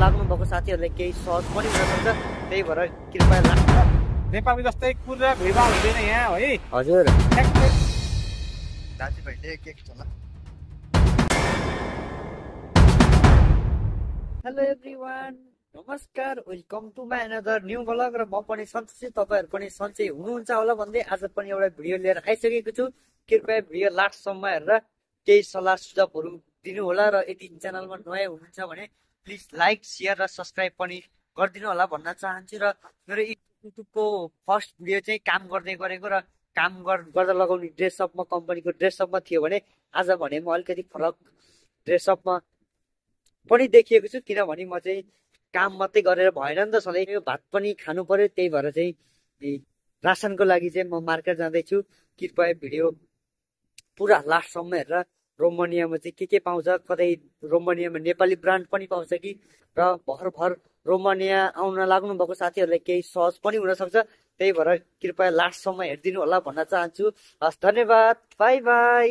लाग्नु भएको साथीहरुलाई केही सहज पनि हुन सक्छ, त्यही भएर कृपया नेपालको जस्तै पुरा भिडभाड हुँदैन यहाँ है। हजुर दाजुभाइले के होला। हेलो एभ्रीवान, नमस्कार, welcome to my another new vlog. र म पनि सन्चै छु, तपाईहरु पनि सन्चै हुनुहुन्छ होला भन्दै आज पनि एउटा भिडियो लिएर आइसकेको छु। कृपया भिडियो लास्टसम्म हेरेर केही सल्लाह सुझावहरू दिनु होला। र यदि च्यानलमा नयाँ हुनुहुन्छ भने प्लिज लाइक शेयर र सब्स्क्राइब पनि गरिदिनु होला भन्न चाहन्छु। र मेरो युट्युबको फर्स्ट भिडियो चाहिँ काम गर्दै गरेको र काम गर्दा लगाउने ड्रेसअपमा कम्पनीको ड्रेसअपमा थियो भने आज भने म अलिकति फरक ड्रेसअपमा पनि देखिएको छु, किनभने म चाहिँ काम मात्रै गरेर भएन नि त, सधैँ यो भात पनि खानु पर्यो। त्यही भएर चाहिँ रासनको लागि चाहिँ म मार्केट जाँदैछु। कृपया भिडियो पुरा लास्टसम्म हेरेर रोमानियामा चाहिँ के पाउँछ, कतै रोमानियामा नेपाली ब्रान्ड पनि पाउँछ कि, र भर रोमानिया आउन लाग्नु भएको साथीहरूलाई केही सहज पनि हुन सक्छ, त्यही भएर कृपया लास्टसम्म हेरिदिनु होला भन्न चाहन्छु। हस्, धन्यवाद, बाई बाई।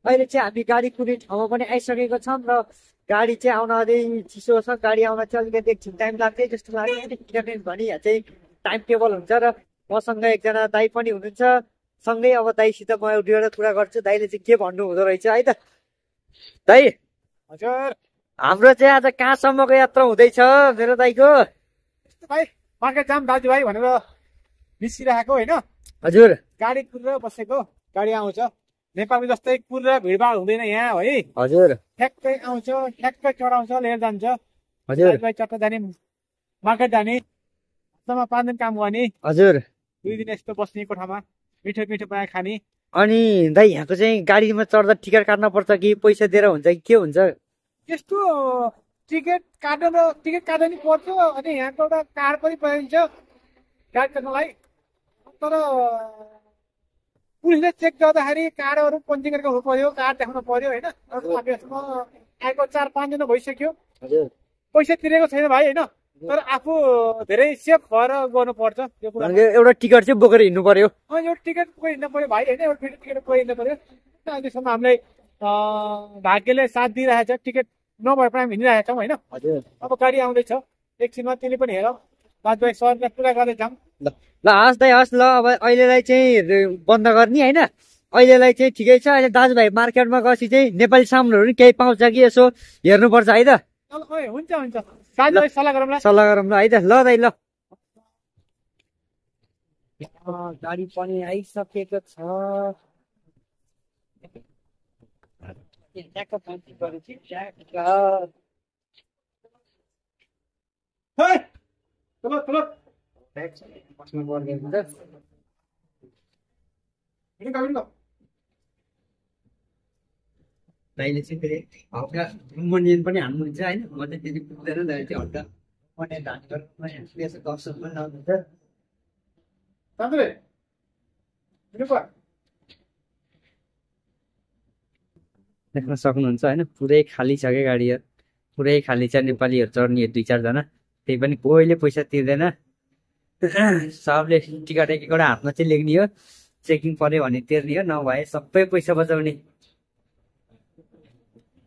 अहिले चाहिँ हामी गाडी कुनै ठाउँमा पनि आइसकेको छौँ र गाडी चाहिँ आउन अझै चिसो छ। गाडी आउन चाहिँ अलिकति एकछिन टाइम लाग्दै जस्तो लाग्यो, किनभने भने यहाँ चाहिँ टाइम टेबल हुन्छ र मसँग एकजना दाई पनि हुनुहुन्छ सँगै। अब दाईसित म एउटा कुरा गर्छु, दाईले चाहिँ के भन्नु हुँदो रहेछ है त। दाई हजुर, हाम्रो चाहिँ आज कहाँसम्मको यात्रा हुँदैछ मेरो दाईको? भाइ मार्केट जाम दाजुभाइ भनेर निस्किरहेको होइन। हजुर, गाडी कुरेर बसेको, गाडी आउँछ। नेपालको जस्तै पुरा भिडभाड हुँदैन यहाँ है। हजुर, ठ्याक्कै आउँछ, ठ्याक्कै चढाउँछ, लिएर जान्छ। हजुर, चट्ट जाने, मार्केट जाने, हप्तामा 5 दिन काम गर्ने, हजुर, 2 दिन यस्तो बस्ने कोठामा मिठो मिठो बनाएर खाने। अनि दाई यहाँको चाहिँ गाडीमा चढ्दा टिकट काट्न पर्छ कि पैसा दिएर हुन्छ कि के हुन्छ? यस्तो टिकट काट्न नि पर्छ। अनि यहाँको एउटा कार्ड पनि पाइन्छ गाडी चढ्नलाई। तर पुलिसले चेक गर्दाखेरि कार्डहरू पञ्जीकरण गर्नु पर्यो, कार्ड देखाउनु पर्यो होइन। यसमा आएको 4-5 दिन भइसक्यो, पैसा तिरेको छैन भाइ होइन। तर आफू धेरै सेफ भएर गर्नुपर्छ यो कुरा। एउटा टिकट चाहिँ बोकेर हिँड्नु पर्यो। एउटा टिकट बोकेर हिँड्नु पर्यो भाइ होइन, एउटा टिकट बोकेर हिँड्नु पर्यो। अहिलेसम्म हामीलाई भाग्यले साथ दिइरहेछ, टिकट नभए पनि हामी हिँडिरहेका छौँ होइन। अब गाडी आउँदैछ, एकछिनमा तिमी पनि हेर। दाजुभाइ सरलाई पुरा गर्दै जाऊँ। ल हस् दाइ, हस्। ल अब अहिलेलाई चाहिँ बन्द गर्ने होइन, अहिलेलाई चाहिँ ठिकै छ। अहिले दाजुभाइ मार्केटमा गएपछि चाहिँ नेपाली सामानहरू पनि केही पाउँछ कि यसो हेर्नुपर्छ है त। हुन्छ हुन्छ, दाजुभाइ सल्लाह गरौँला। सल्लाह गरौँला है त। ल दाइ, ल। गाडी पनि आइसकेको छ। दाइले चाहिँ फेरि हल्का मनियन पनि हाल्नुहुन्छ होइन, म चाहिँ त्यति पुग्दैन। दाइले चाहिँ हल्का मनियन हालेर यसो गफसप पनि लाउनुहुन्छ। देख्न सक्नुहुन्छ होइन, पुरै खाली छ क्या गाडी, पुरै खाली छ। नेपालीहरू चढ्ने 2-4 जना, त्यही पनि कोहीले पैसा तिर्दैन। सबले टिकट एक-एकवटा हातमा चाहिँ लेख्ने हो, चेकिङ पर्यो भने तिर्ने हो, नभए सबै पैसा बचाउने।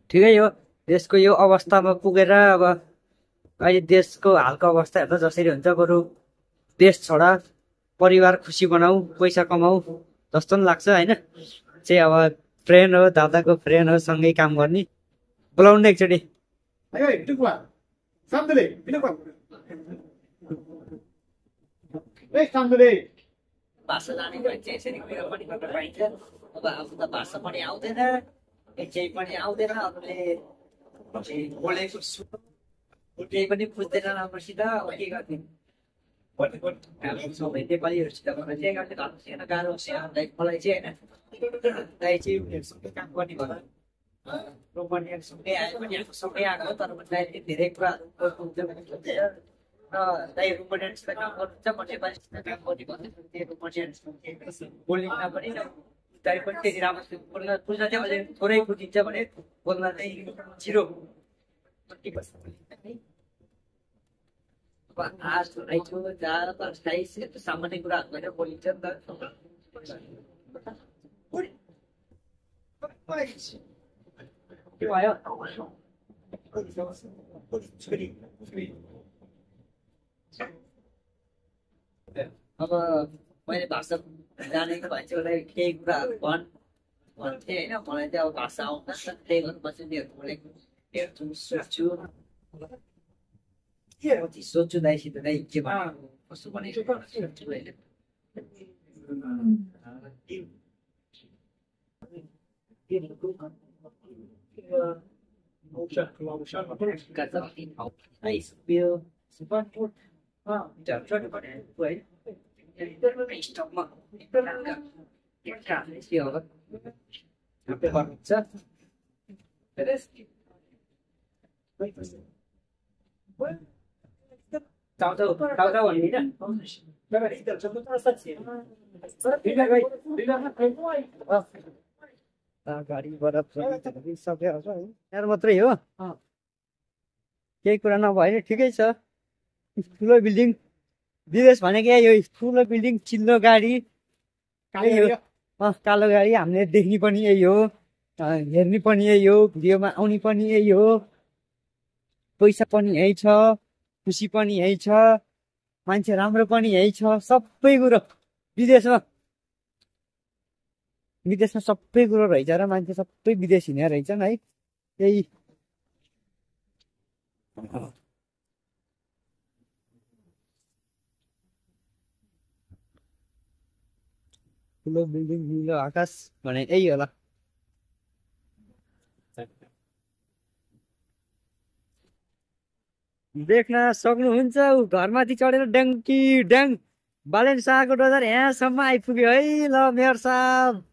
ठिकै हो, देशको यो अवस्थामा पुगेर अब अहिले देशको हालको अवस्था हेर्दा जसरी हुन्छ, बरु देश छोडा परिवार खुसी बनाऊ, पैसा कमाऊ जस्तो पनि लाग्छ होइन। चाहिँ अब फ्रेन्ड हो, दादाको फ्रेन्ड हो, सँगै काम गर्ने। बोलाउनु एकचोटि। भाषा जानेको चाहिँ यसरी कुरा पनि गर्न पाइन्छ। अब आफू त भाषा पनि आउँदैन, केही पनि आउँदैन, अरूले बोलेको केही पनि बुझ्दैन राम्रोसित। अब के गर्ने, सबै नेपालीहरूसित गर्न चाहिँ गाह्रो छ मलाई चाहिँ होइन। दाइ चाहिँ उनीहरूसँगै काम गर्ने भएर रोमानियासँगै आयो पनि सँगै आएको, तर दाइले धेरै कुराहरू गर्नुहुन्छ भने सोचेर। र दाइ रोमानियासित काम गर्नुहुन्छ, म नेपालीसित काम गर्ने भन्दैछु। त्यो रोमानिया बोल्नुमा पनि दाइ पनि त्यति राम्रो बोल्न बुझ्न चाहिँ अझै थोरै बुझिन्छ भने बोल्न चाहिँ 0। आज आइछु जहाँ त सामान्य कुराहरू भनेर बोलिन्छ नि त। के भयो? अब मैले भाषा जानेको मान्छेलाई केही कुराहरू भन्थेँ होइन, मलाई चाहिँ अब भाषा आउँदैन, त्यही गर्नु बसिदिहरू बोलेको हेर्छु सोध्छु सोध्छु दाइसित दाइ के भनेको कस्तो भनेको सोध्छु अहिले। गाडीबाट यहाँ मात्रै हो, केही कुरा नभए नि ठिकै छ। ठुलो बिल्डिङ, विदेश भनेको यही हो, ठुलो बिल्डिङ, चिल्लो गाडी, कालो गाडी। हामीले देख्ने पनि यही हो, हेर्ने पनि यही हो, भिडियोमा आउने पनि यही हो। पैसा पनि यही छ, खुसी पनि यही छ, मान्छे राम्रो पनि यही छ, सबै कुरो विदेशमा सबै कुरो रहेछ र मान्छे सबै विदेश हिँडेर रहेछन् है। त्यही ठुलो बिल्डिङ, निलो आकाश भने यही होला। देख्न सक्नुहुन्छ घरमाथि चढेर ड्याङ्की ड्याङ बालेन शाहको डोजर यहाँसम्म आइपुग्यो है। ल मेयर साहब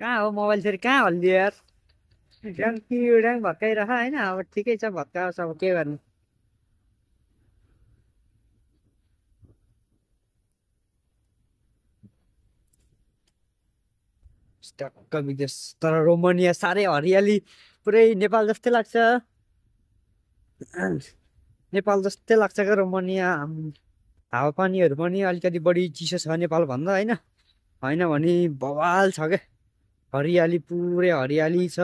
कहाँ हो, मोबाइल फेरि कहाँ हल्लियो यार। ड्याङ्की ड्याङ भत्काइरह होइन, अब ठिकै छ भत्काओस्, अब के गर्नु। टक्क विदेश, तर रोमानिया साह्रै हरियाली, पुरै नेपाल जस्तै लाग्छ, नेपाल जस्तै लाग्छ क्या रोमानिया। हावापानीहरू पनि अलिकति बढी चिसो छ नेपाल भन्दा होइन, होइन भने बवाल छ क्या, हरियाली पुरै हरियाली छ।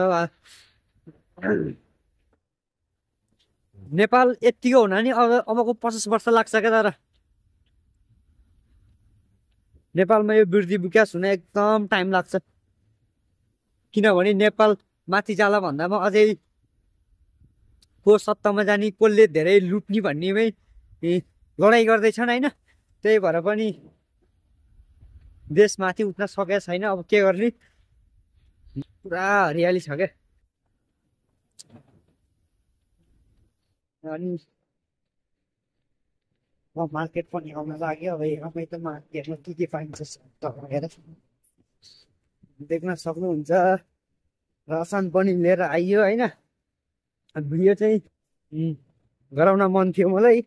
नेपाल यत्तिको हुना नि अबको 50 वर्ष लाग्छ क्या, तर नेपालमा यो वृद्धि विकास हुन एकदम टाइम लाग्छ। किनभने नेपाल माथि जाला भन्दामा अझै को सत्तामा जाने, कसले धेरै लुट्ने भन्नेमै लडाइँ गर्दैछन् होइन। त्यही भएर पनि देश माथि उठ्न सकेको छैन, अब के गर्ने। पुरा हरियाली छ क्या। अनि मार्केट पनि आउन लाग्यो, अब आमै त मार्केटमा के पाइन्छ हेर देख्न सक्नुहुन्छ। रासन पनि लिएर आइयो होइन। भिडियो चाहिँ गराउन मन थियो मलाई,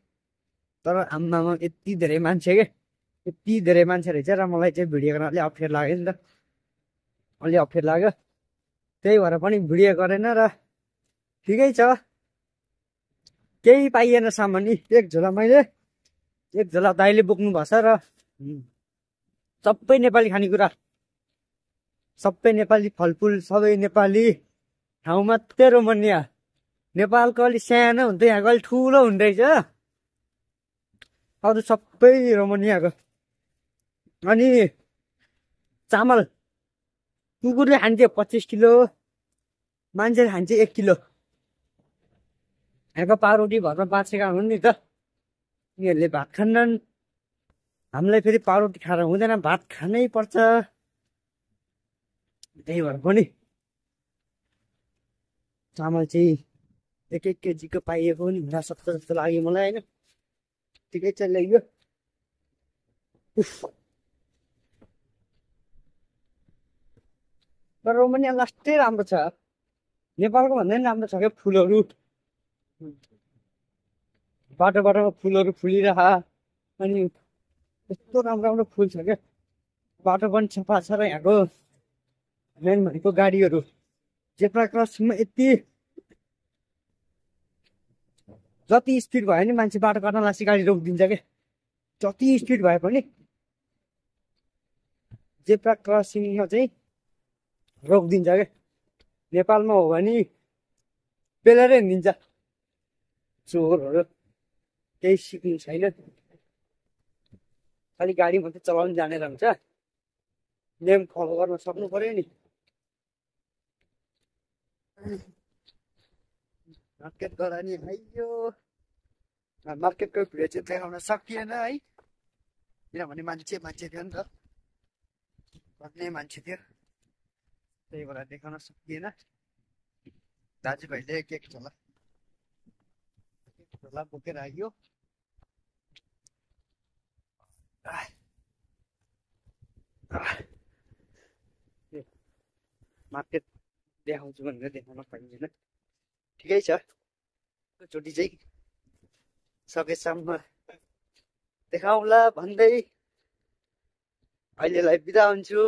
तर आम्मामा यति धेरै मान्छे के, यति धेरै मान्छे रहेछ र मलाई चाहिँ भिडियो गर्न अलिक अप्ठ्यारो लाग्यो नि त, अलि अप्ठ्यारो लाग्यो। त्यही भएर पनि भिडियो गरेन र ठिकै छ। केही पाइएन सामान, एक झोला मैले, एक झोला दाइले बोक्नु भएछ र सबै नेपाली खानेकुरा, सबै नेपाली फलफुल, सबै नेपाली। ठाउँ मात्रै रोमानिया, नेपालको अलिक सानो हुन्थ्यो, यहाँको अलिक ठुलो हुँदो रहेछ, अरू सबै रोमानियाको। अनि चामल कुकुरले खान्थ्यो 25 किलो, मान्छेले खान्छ 1 किलो। यहाँको पाउरोटी घरमा बाँचेका हुन् नि त, यिनीहरूले भात खान्नन्, हामीलाई फेरि पाउरोटी खाएर हुँदैन, भात खानै पर्छ। त्यही भएर पनि चामल चाहिँ 1-1 केजीको पाइएको पनि हुन सक्छ जस्तो लाग्यो मलाई होइन। ठिकै छ ल्याइयो। तर रोमानिया लास्टै राम्रो छ, नेपालको भन्दा पनि राम्रो छ क्या। फुलहरू बाटो बाटोमा फुलहरू फुलिरह, अनि यस्तो राम्रो राम्रो फुल छ क्या। बाटो पनि सफा छ र यहाँको मेन भनेको गाडीहरू जेब्रा क्रसिङमा यति जति स्पिड भयो नि मान्छे बाटो काट्न लाग्छ गाडी रोकिदिन्छ क्या। जति स्पिड भए पनि जेब्रा क्रसिङमा चाहिँ रोकिदिन्छ क्या। नेपालमा हो भने पेलेरै हिँडिदिन्छ, चोरहरू केही सिक्नु छैन, खालि गाडी मात्रै चलाउनु जानेर हुन्छ। नियम फलो गर्न सक्नु पर्यो नि। मार्केट गएर नि आइयो, मार्केटको भिडियो चाहिँ देखाउन सकिएन है, किनभने मान्छे थियो नि त, भन्ने मान्छे थियो, त्यही भएर देखाउन सकिएन। दाजुभाइले केक झोला बोकेर आइयो। मार्केट देखाउँछु भनेर देखाउन पाइँदैन, ठिकै छ। एकचोटि चाहिँ सकेसम्म देखाउँला भन्दै अहिलेलाई बिदा हुन्छु।